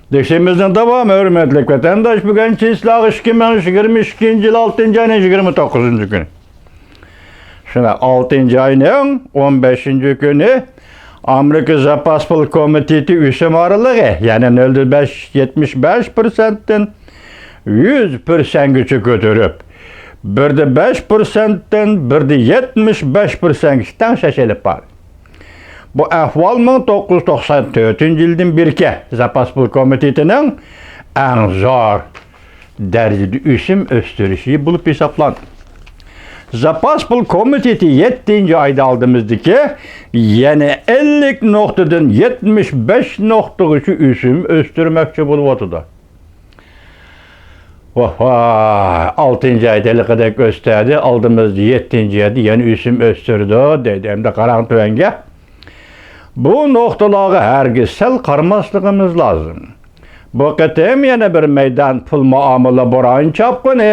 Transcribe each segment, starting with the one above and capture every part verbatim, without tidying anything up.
دەرسىمىزنىڭ داۋامى، ھۆرمەتلىك ۋەتەنداش، بۈگۈن چىسلاغ ئىككى مىڭ يىگىرمە ئىككىنچى يىل ئالتىنچى ئاينىڭ يىگىرمە توققۇزىنچى كۈنى. شۇنداق، ئالتىنچى ئاينىڭ ئون بەشىنچى كۈنى ئامېرىكا زاپاس پۇل كومىتېتى ئۆسۈم ئارىلىقى، يەنى نۆل بەش، يەتمىش بەش پىرسەنتتىن يۈز پىرسەنتكىچە كۆتۈرۈپ، بىردە بەش پىرسەنتتىن بىردە يەتمىش بەش پىرسەنتكىچە تەڭشەش ئېلىپ باردى. بۇ ئەھۋال مىڭ توققۇز يۈز توقسان تۆتىنچى يىلدىن بېرىكى زاپاس پۇل كومىتېتىنىڭ ئەڭ زور دەرىجىدە ئۆسۈم ئۆستۈرۈشى بولۇپ ھېسابلانىدۇ. زاپاس پۇل كومىتېتى يەتتىنچى ئايدا ئالدىمىزدىكى يەنە ئەللىك نۇقتىدىن يەتمىش بەش نۇقتىغىچە ئۆسۈم ئۆستۈرمەكچى بولۇۋاتىدۇ. ۋاھ ۋاھ، ئالتىنچى ئايدا ھېلىقىدەك ئۆستۈردى، ئالدىمىزدا يەتتىنچى ئايدا يەنە ئۆسۈم ئۆستۈردى دەيدۇ. ئەمدى قاراڭ تۆۋەنگە. بۇ نۇقتىلارغا ھەرگىز سەل قارىماسلىقىمىز لازىم. بۇ قېتىم يەنە بىر مەيدان پۇل مۇئامىلە بوران چاپقۇنى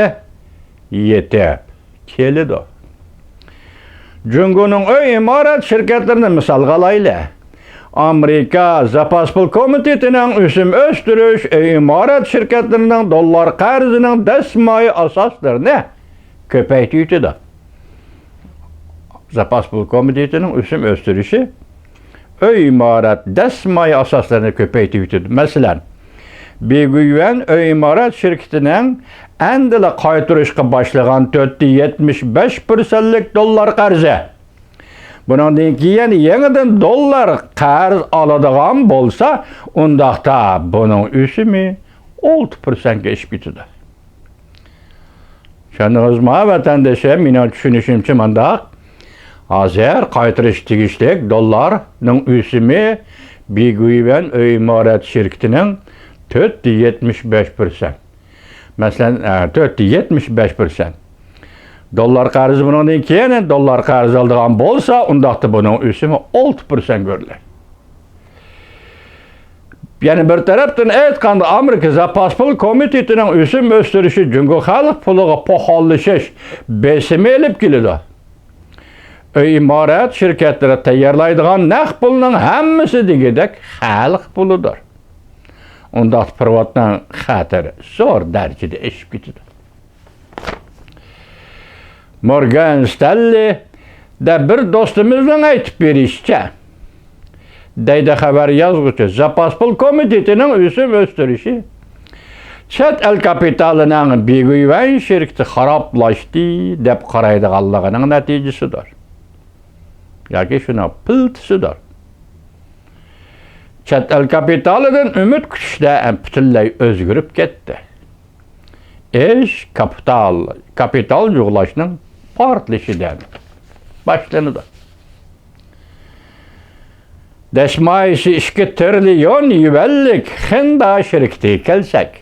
يېتىپ كېلىدۇ. جۇڭگونىڭ ئۆي ئىمارەت شىركەتلىرىنى مىسالغا ئالايلى. ئامېرىكا زاپاس پۇل كومىتېتىنىڭ ئۆسۈم ئۆستۈرۈش ئۆي ئىمارەت شىركەتلىرىنىڭ دوللار قەرزىنىڭ دەسمايە ئاساسلىرىنى كۆپەيتىۋېتىدۇ. زاپاس پۇل كومىتېتىنىڭ ئۆسۈم ئۆستۈرۈشى ئۆي ئىمارەت دەسمايە ئاساسلىرىنى كۆپەيتىۋېتىدۇ. مەسىلەن، بىگۇيۈەن ئۆي ئىمارەت شىركىتىنىڭ ئەمدىلا قايتۇرۇشقا باشلىغان تۆتتە يەتمىش بەش پىرسەنتلىك دوللار قەرزى. بۇنىڭدىن كېيىن يېڭىدىن دوللار قەرز ئالىدىغان بولسا، ئۇنداقتا بۇنىڭ ئۆسۈمى ئالتە پىرسەنتكە ئېشىپ كېتىدۇ. چۈشەندىڭىزمۇ، ۋەتەندىشىم؟ مېنىڭ چۈشىنىشىمچە مۇنداق. ھازىر قايتۇرۇش تېگىشلىك دوللارنىڭ ئۆسۈمى بىگۇيۈەن ئۆي ئىمارەت شىركىتىنىڭ تۆتتە يەتمىش بەش پىرسەنت. مەسىلەن، ئە، تۆتتە يەتمىش بەش پىرسەنت. دوللار قەرزى بۇنىڭدىن كېيىن دوللار قەرز ئالىدىغان بولسا، ئۇنداقتا بۇنىڭ ئۆسۈمى ئالتە پىرسەنت كۆرۈلىدۇ. يەنە بىر تەرەپتىن ئېيتقاندا، ئامېرىكا زاپاس پۇل كومىتېتىنىڭ ئۆسۈم ئۆستۈرۈشى جۇڭگو خەلق پۇلىغا پۇخاللىشىش بېسىمى ئېلىپ كېلىدۇ. ئۆي ئىمارەت شىركەتلىرى تەييارلايدىغان نەق پۇلنىڭ ھەممىسى دېگۈدەك خەلق پۇلىدۇر. ئۇنداقتا پېرېۋوتنىڭ خەتىرى زور دەرىجىدە ئېشىپ كېتىدۇ. مورگان ستانلى دە بىر دوستىمىزنىڭ ئېيتىپ بېرىشىچە، دەيدۇ خەۋەر يازغۇچى، زاپاس پۇل كومىتېتىنىڭ ئۆسۈم ئۆستۈرۈشى چەت ئەل كاپىتالىنىڭ بىگۇيۈەن شىركىتى خارابلاشتى دەپ قارايدىغانلىقىنىڭ نەتىجىسىدۇر. ياكى شۇنىڭ پىلتىسىدۇر. چەت ئەل كاپىتالىدىن ئۈمىد كۈتۈشلەر پۈتۈنلەي ئۆزگىرىپ كەتتى. ئىش كاپىتال، كاپىتال جۇغلاشنىڭ پارتلىشىدىن باشلىنىدۇ. دەسمايىسى ئىككى تىرىليون يۈەنلىك خېندا شىركىتىگە كەلسەك،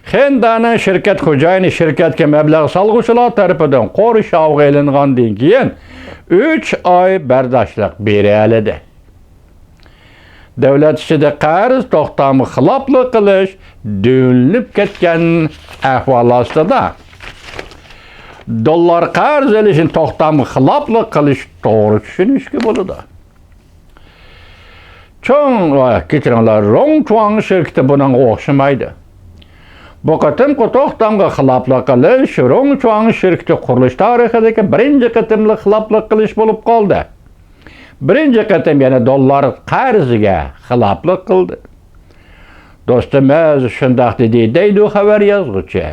خېندانىڭ شىركەت خوجايىنى شىركەتكە مەبلەغ سالغۇچىلار تەرىپىدىن قورشاۋغا ئېلىنغاندىن كېيىن ئۈچ ئاي بەرداشلىق بېرەلىدى. دۆلەت ئىچىدە قەرز توختامغا خىلاپلىق قىلىش دۈۋلىنىپ كەتكەن ئەھۋال ئاستىدا، دوللار قەرز ئېلىشنى توختامغا خىلاپلىق قىلىش توغرا چۈشىنىشكە بولىدۇ. چوڭ، كەچۈرۈڭلار، روڭچۇاڭ شىركىتى بۇنىڭغا ئوخشىمايدۇ. بۇ قېتىمقى توختامغا خىلاپلىق قىلىش روڭچۇاڭ شىركىتى قۇرۇلۇش تارىخىدىكى بىرىنچى قېتىملىق خىلاپلىق قىلىش بولۇپ قالدى. بىرىنچى قېتىم يەنە دوللار قەرزىگە خىلاپلىق قىلدى. دوستىمىز شۇنداق دېدى، دەيدۇ خەۋەر يازغۇچى.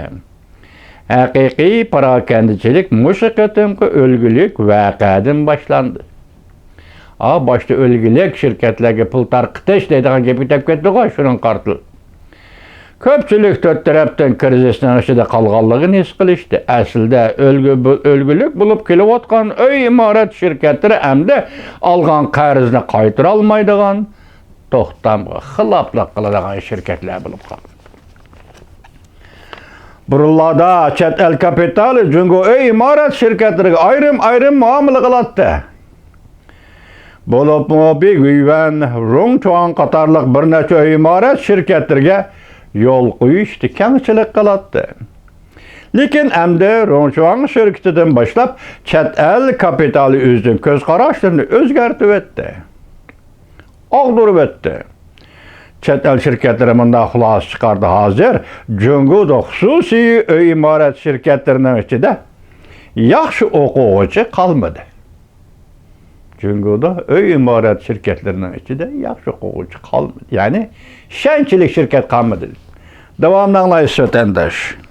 ھەقىقىي پاراكەندىچىلىك مۇشۇ قېتىمقى ئۈلگىلىك ۋەقەدىن باشلاندى. ئا، باشتا ئۈلگىلىك شىركەتلەرگە پۇل تارقىتىش دەيدىغان گەپكە دەپ كەتتىغۇ، شۇنىڭغا قارىتىلىپ. كۆپچىلىك تۆت تەرەپتىن كىرىزىسنىڭ ئىچىدە قالغانلىقىنى ھېس قىلىشتى. ئەسلىدە ئۈلگە-، ئۈلگىلىك بولۇپ كېلىۋاتقان ئۆي ئىمارەت شىركەتلىرى ئەمدى ئالغان قەرزنى قايتۇرالمايدىغان، توختامغا خىلاپلىق قىلىدىغان شىركەتلەر بولۇپ قالدى. بۇرۇنلاردا چەت ئەل كاپىتالى جۇڭگو ئۆي ئىمارەت شىركەتلىرىگە ئايرىم-ئايرىم مۇئامىلە قىلاتتى. بولۇپمۇ بىگۈيۋەن، روڭچۇاڭ قاتارلىق بىر نەچچە ئۆي ئىمارەت شىركەتلىرىگە يول قويۇشتا كەڭچىلىك قىلاتتى. لېكىن ئەمدى روڭچۇاڭ شىركىتىدىن باشلاپ چەت ئەل كاپىتالى ئۆزىنىڭ كۆز قاراشلىرىنى ئۆزگەرتىۋەتتى. ئاغدۇرۇۋەتتى. چەت ئەل شىركەتلىرى مۇنداق خۇلاسە چىقاردى، ھازىر جۇڭگودا خۇسۇسىي ئۆي ئىمارەت شىركەتلىرىنىڭ ئىچىدە ياخشى ئوقۇغۇچى قالمىدى. جۇڭگودا ئۆي ئىمارەت شىركەتلىرىنىڭ ئىچىدە ياخشى ئوقۇغۇچى قالمىدى. يەنى ئىشەنچلىك شىركەت قالمىدى. داۋامىنى ئاڭلايسىز، ۋەتەنداش.